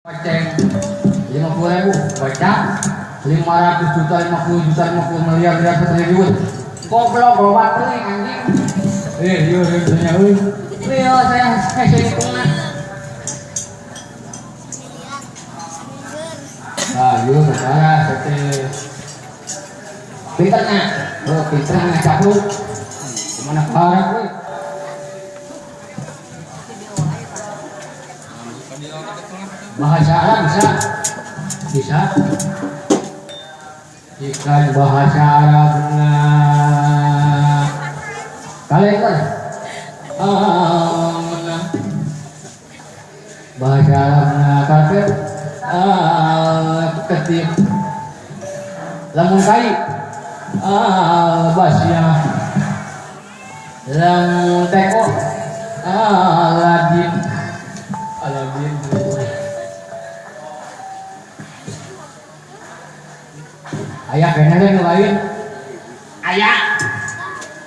Goceng 50.000, baca 500 juta, 50 juta, 50 miliar, miliar, triliun. Goblok goblok teuing anjing. Iya iya euy. Iya saya hitungna. Ah, iya saudara, teh. Pinter nya. Oh, pinter ngacapluk. Kemana parah we? Bahasa Arab bisa? Bisa. Ikan bahasa Arabna kalender. Bahasa Arabna karpet. Ketip. Lamun kai. Basya. Lamun teko. Aladin. Aladin. Ayah kayaknya yang lain. Ayah.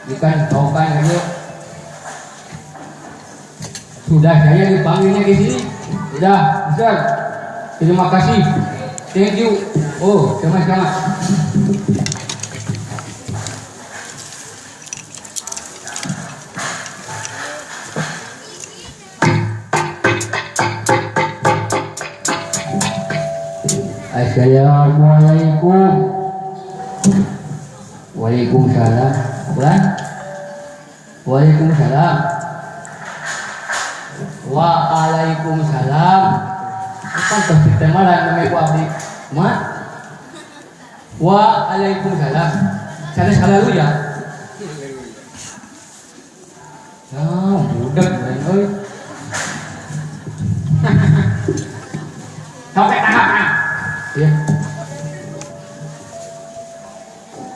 Bukan kau kan gitu. Sudah saya dipanggilnya di sini. Sudah, Ustaz. Terima kasih. Thank you. Oh, sama-sama. Assalamualaikum. Waalaikumsalam. Bulan? Waalaikumsalam. Waalaikumsalam. Kan pasti tema lah namanya ku abdi. Ma? Waalaikumsalam. Salah salah lu ya. Ah, budak euy. Sampai tahap. Ya.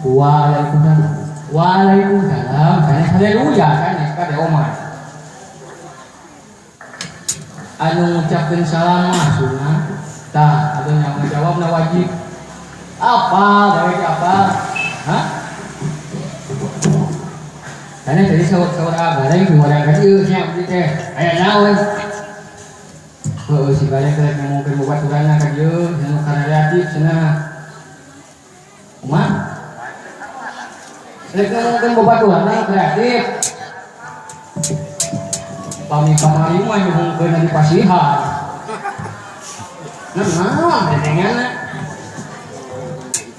Waalaikumsalam. Waalaikumsalam. Sanes haleluya sanes ka Omar. Anu ngucapkeun salam mah sunah. Tah, anu yang ngajawabna wajib. Apa dawek apa? Hah? Sanes tadi saur agareng di ka dieu nya abdi teh. Aya naon? Heueuh si balik rek ngomongkeun babaturanna ka dieu, anu kreatif cenah. Kumaha? Rek ngomongkeun babaturanna kreatif. Pami kamari mah nyuhungkeun di pasihan. Nah, naon dedenganna?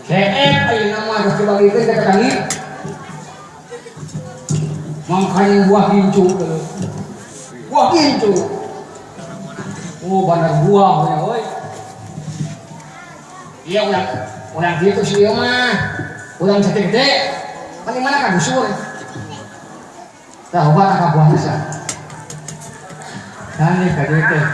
CF ayeuna mah geus dibagikeun ka tetanggi. Mangkanya buah gincu. Buah gincu. Oh, bandar buah punya euy. Iya urang kitu sih ieu mah. Urang satik gede. Paling mana ka gusur. Tah obat ka buah bisa. Sanes ka dieu teh.